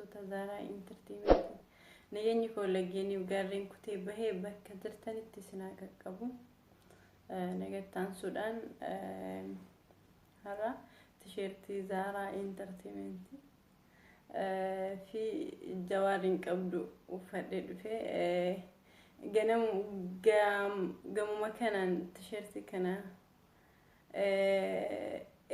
Hordoftoota Zaaraa Entertainment. Nageenyi koo laggeeniif gaarreen kutee bahee bakka jirtanitti isin haa qaqqabu. Nagattaansuudhaan har'a tisheertii Zaaraa Entertainment fi jawaariin qabdu uffadhee dhufee ganamu gamuma kanaan tisheertii kana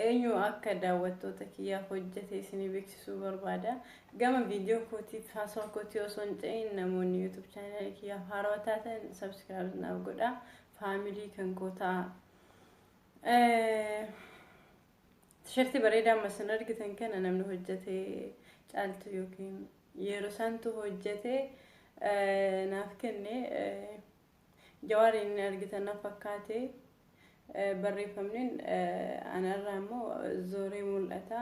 eenyu akka daawwattoota kiyyaaf hojjete isinii beeksisuu barbaada. Gama viidiyoo kootiif haasawaa kootii osoo hin ce'in namoonni YouTube chaanaalii kiyyaaf haarawaa taatan subscribe naaf godhaa. Faamilii kan koo ta'a. Tisheertii bareedaa amma isin argitan kana namni hojjete Caaltu yookiin yeroo isaantu hojjete naaf kenne. Jawaariin inni argitan na fakkaate. Barreeffamni anarraa immoo zooree mul'ata.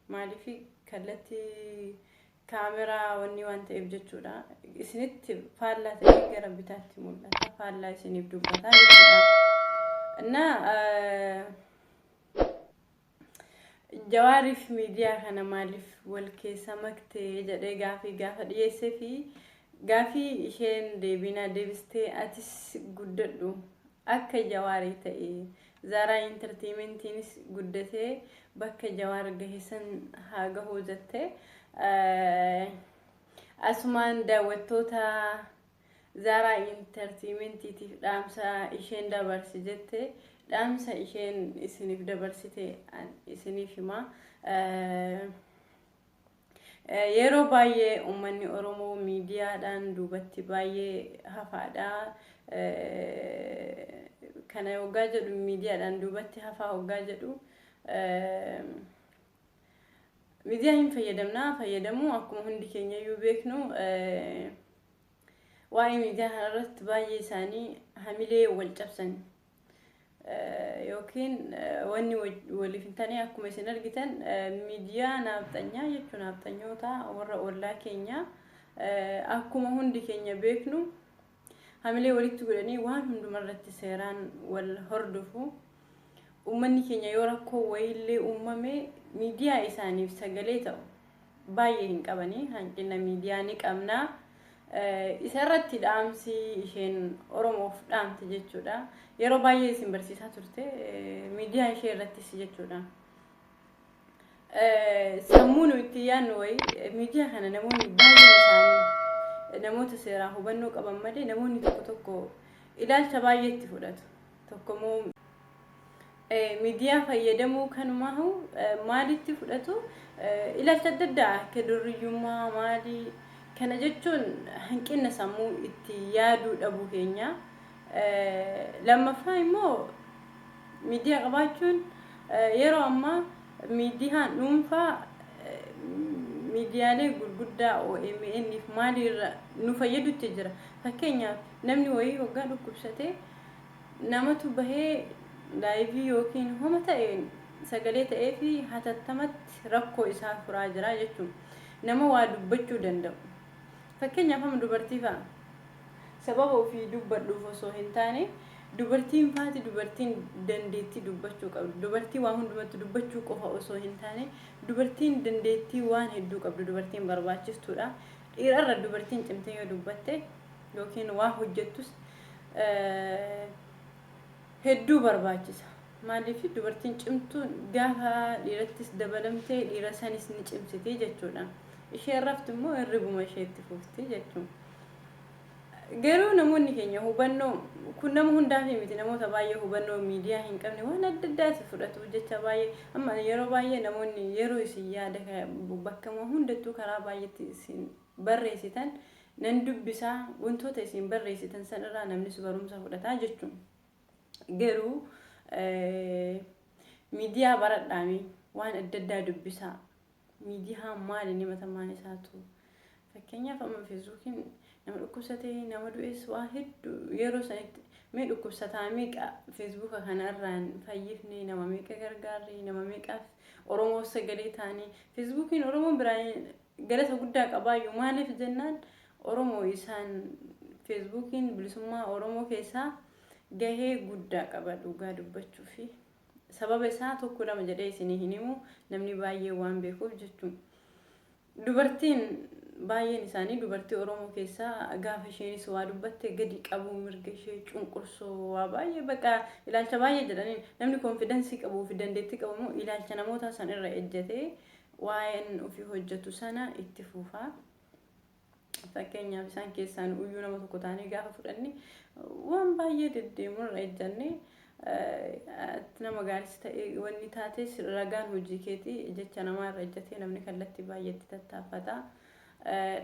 Maaliif kallattii kaameraa wanni waan ta'eef jechuudha. Isinitti faallaa ta'ee gara bitaatti mul'ata. Faallaa isiniif dubbata jechuudha. Innaa Jawaariif miidiyaa kana maaliif wal keessa makte jedhee gaafii gaafa dhiyeessee fi gaafii isheen deebiinaa deebistee atis guddadhu akka Jawaarii ta'e Zaaraa Intarteementiinis guddatee bakka Jawaar gahe san haa gahuu jette. Asumaan daawwattoota Zaaraa Intartiimentiitiif dhaamsa isheen dabarsi jette dhaamsa isheen isiniif dabarsite isiniif hima. Yeroo baay'ee uummanni Oromoo miidiyaadhaan duubatti baay'ee hafaadha. Kana hoggaa jedhu miidiyaadhaan duubatti hafaa hoggaa jedhu miidiyaa hin fayyadamna fayyadamuu akkuma hundi keenya iyyuu beeknu waa'ee miidiyaa kanarratti baay'ee isaanii hamilee wal cabsan yookiin wanni waliif hin taane akkuma isin argitan miidiyaa naafxanyaa jechuun naafxanyoota warra ollaa keenyaa akkuma hundi keenya beeknu hamilee walitti godhanii waan hundumarratti seeraan wal hordofu. Uummanni keenya yoo rakkoo wayiillee uumame miidiyaa isaaniif sagalee ta'u baay'ee hin qabanii hanqina miidiyaa ni qabna. Isa irratti dhaamsi isheen Oromoof dhaamte jechuudha. Yeroo baay'ee isin barsiisaa turte miidiyaa ishee irrattis jechuudha. Sammuu nu itti yaadnu wayii miidiyaa kana namoonni baay'een isaanii namoota seeraa hubannoo qaban malee namoonni tokko tokko ilaalcha baay'ee itti fudhatu. Tokkommoo miidiyaa fayyadamuu kanumaahu maalitti fudhatu ilaalcha adda addaa akka durriyyummaa maalii kana jechuun hanqina sammuu itti yaaduu dhabuu keenya. Lammaffaa immoo miidiyaa qabaachuun yeroo ammaa miidiyaan dhuunfaa miidiyaalee gurguddaa OMN fi maaliirra nu fayyadutti jira. Fakkeenyaaf namni wayii hoggaa dhukkubsatee namatu bahee laayivii yookiin homa ta'een sagalee ta'ee fi hatattamatti rakkoo isaa furaa jira jechuun nama waa dubbachuu danda'u. Fakkeenyaaf amma dubartii fa'a sababa ofii dubbadhuuf osoo hin taane dubartiin faati dubartiin dandeettii dubbachuu qabdu. Dubartii waa hundumatti dubbachuu qofa osoo hin taane dubartiin dandeettii waan hedduu qabdu dubartiin barbaachistuudha. Dhiirarra dubartiin cimtee yoo dubbatte yookiin waa hojjettus hedduu barbaachisa. Maaliif dubartiin cimtuun gaafa dhiirattis dabalamtee dhiira sanis ni cimsiti jechuudha. Isheen raftu immoo hirribuma isheetti fufti jechuudha. Garuu namoonni keenya hubannoo kun nama hundaaf miti namoota baay'ee hubannoo miidiyaa hin qabne waan adda addaati fudhatu jecha baay'ee amma yeroo baay'ee namoonni yeroo isin yaada bakkuma hundattuu karaa baay'eetti isin barreessitan nan dubbisaa wantoota isin barreessitan san irraa namnis barumsa fudhataa jechuun. Garuu miidiyaa baradhaami waan adda addaa dubbisaa. Miidiyaa maali inni matamaan isaatu? Fakkeenyaaf amma feesbuukiin nama dhukkubsatee nama du'es waa hedduu yeroo sanitti mee dhukkubsataa meeqa feesbuuka kanarraan fayyifne nama meeqa gargaarre nama meeqaaf Oromoo sagalee taane feesbuukiin Oromoon biraan galata guddaa qabaayyuu maaliif jennaan Oromoo isaan feesbuukiin bilisummaa Oromoo keessaa gahee guddaa qaba dhugaa dubbachuufi sababa isaa tokko lama jedhee isinii hin himu namni baay'ee waan beekuuf jechuun. Dubartiin baay'een isaanii dubartii Oromoo keessaa gaafa isheenis waa dubbatte gadi qabuu, mirga ishee cunqursuu, waa baay'ee bakka ilaalcha baay'ee jedhaniin. Namni confidence qabuu fi dandeettii qabu immoo ilaalcha namoota san irra ejjetee waa'een ofii hojjetu sana itti fufaa. Fakkeenyaaf, isaan keessaan uyyuu nama tokko taanee gaafa fudhanne, waan baay'ee deddeemu irra ejjannee, nama gaaris ta'e wanni taates ragaan hojii keetii jecha namaa irra ejjatee namni kallattii baay'eetti tattaaffata.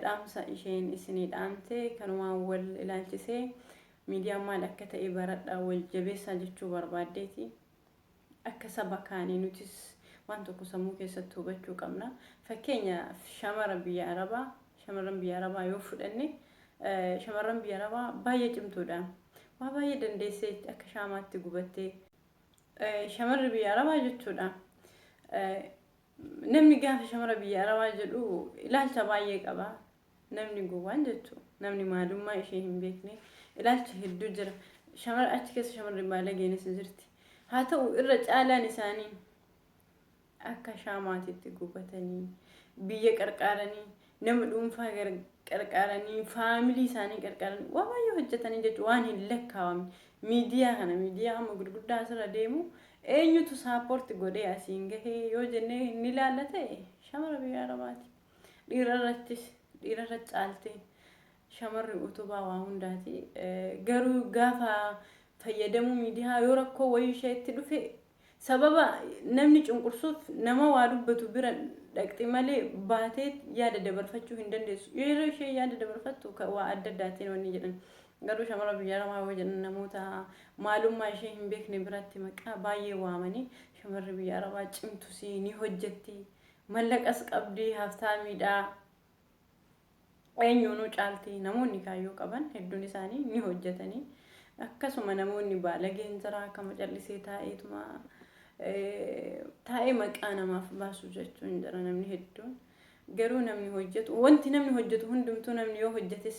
Dhaamsa isheen isinii dhaamte kanumaan wal ilaalchisee miidiyaan maal akka ta'e baradhaa, wal jabeessaa jechuu barbaaddeeti. Akka saba kaanii nutis waan tokko sammuu keessatti hubachuu qabna. Fakkeenya shamara biyya Arabaa, shamarran biyya Arabaa yoo fudhanne, shamarran biyya Arabaa baay'ee cimtuudha. Waa baay'ee dandeessee akka shaamaatti gubattee shamarri biyya Arabaa jechuudha. Namni gaafa shamara biyya Arabaa jedhu ilaalcha baay'ee qaba. Namni gowwaan jechuudha. Namni maalummaa ishee hin beekne ilaalcha hedduu jira. Shamara achi keessa shamarri baalageenis jirti. Haa ta'u, irra caalaan isaanii akka shaamaatitti gubatanii biyya qarqaaranii, nama dhuunfaa qarqaaranii, family isaanii qarqaaranii, waa baay'ee hojjetanii jechuudha, waan hin lakkaawamne. Miidiyaa kana, miidiyaa amma gurguddaa asirra deemu, eenyutu support godhee asiin gahee yoo jennee ni ilaalla ta'e, shamara biyya Arabaati. Dhiirarrattis dhiirarra caaltee shamarri utubaa waa hundaati. Garuu gaafa fayyadamuu miidiyaa yoo rakkoo wayii isheetti dhufe, sababa namni cunqursuuf nama waa dubbatu bira dhaqxi malee baatee yaada dabarfachuu hin dandeessu. Yeroo ishee yaada dabarfattu waa adda addaatiin wanni jedhan. Garuu shamara biyya Arabaa yoo jedhan, namoota maalummaa ishee hin beekne biratti maqaa baay'ee waamanii, shamarri biyya Arabaa cimtusii ni hojjetti. Mallaqas qabdi, haftaamiidha. Eenyuunuu caalti. Namoonni kaayyoo qaban hedduun isaanii ni hojjetanii. Akkasuma namoonni baalageen jira, akkama callisee taa'eetuma taa'ee maqaa namaaf baasu jechuun jira namni hedduun. Garuu namni hojjetu, wanti namni hojjetu hundumtuu, namni yoo hojjetes,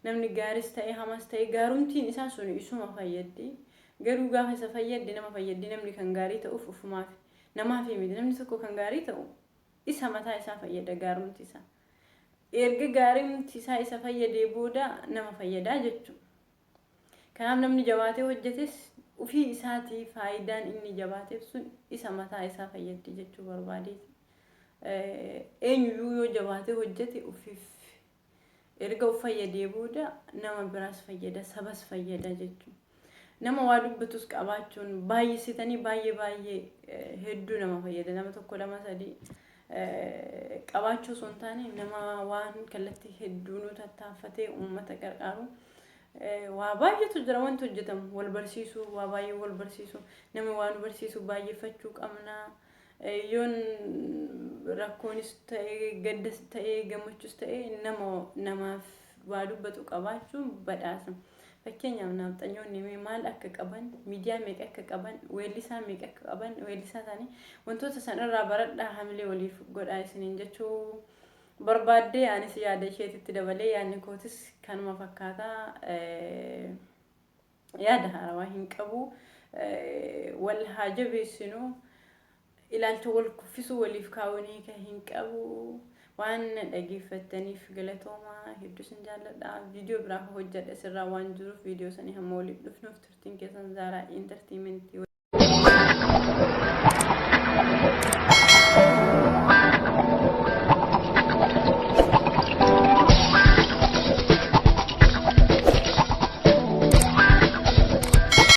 namni gaaris ta'e hamas ta'e, gaarumtiin isaa sun isuma fayyaddi. Garuu gaafa isa fayyaddi nama fayyaddi. Namni kan gaarii ta'uuf ufumaaf, namaaf miti. Namni tokko kan gaarii ta'u isa mataa isaa fayyada gaarumti isaa. Erga gaarumti isaa isa fayyadee booda nama fayyadaa jechuudha. Kanaaf namni jabaatee hojjetes ofii isaatii faayidaan inni jabaateef sun isa mataa isaa fayyaddi jechuu barbaadeeti. Eenyuyyuu yoo jabaatee hojjete, ofiif erga of fayyadee booda nama biraas fayyada, sabas fayyada jechuudha. Nama waa dubbatus qabaachuun baay'isitanii baay'ee baay'ee hedduu nama fayyada. Nama tokko, lama, sadii qabaachuu osoo hin taane, nama waan kallattii hedduunuu tattaaffatee uummata gargaaru. Waa baay'eetu jira wanti hojjetamu. Wal barsiisuu, waa baay'ee wal barsiisuu, nama waa nu barsiisu baay'eeffachuu qabna. Yoon rakkoonis ta'ee, gaddas ta'ee, gammachuus ta'ee, nama namaaf waa dubbatu qabaachuun badhaasa. Fakkeenyaaf, naafxanyoonni mee maal akka qaban, miidiyaa meeqa akka qaban, weellisaa meeqa akka qaban, weellisaa isaanii, wantoota san irraa baradhaa, hamilee waliif godhaa isiniin jechuu barbaaddee. Anis yaada isheetitti dabalee yaadni kootis kanuma fakkaataa. Yaada haarawaa hin qabu. Wal haa jabeessinu. Ilaalcha wal kuffisuu waliif kaa'uun hiika hin qabu. Waan dhageeffattaniif galatoomaa, hedduu isin jaalladha. Viidiyoo biraa hojjedha sirraa waan jiruuf, viidiyoo sanii hamma waliif dhufnuuf turtiin keessan Zaaraa Entertainment waliin.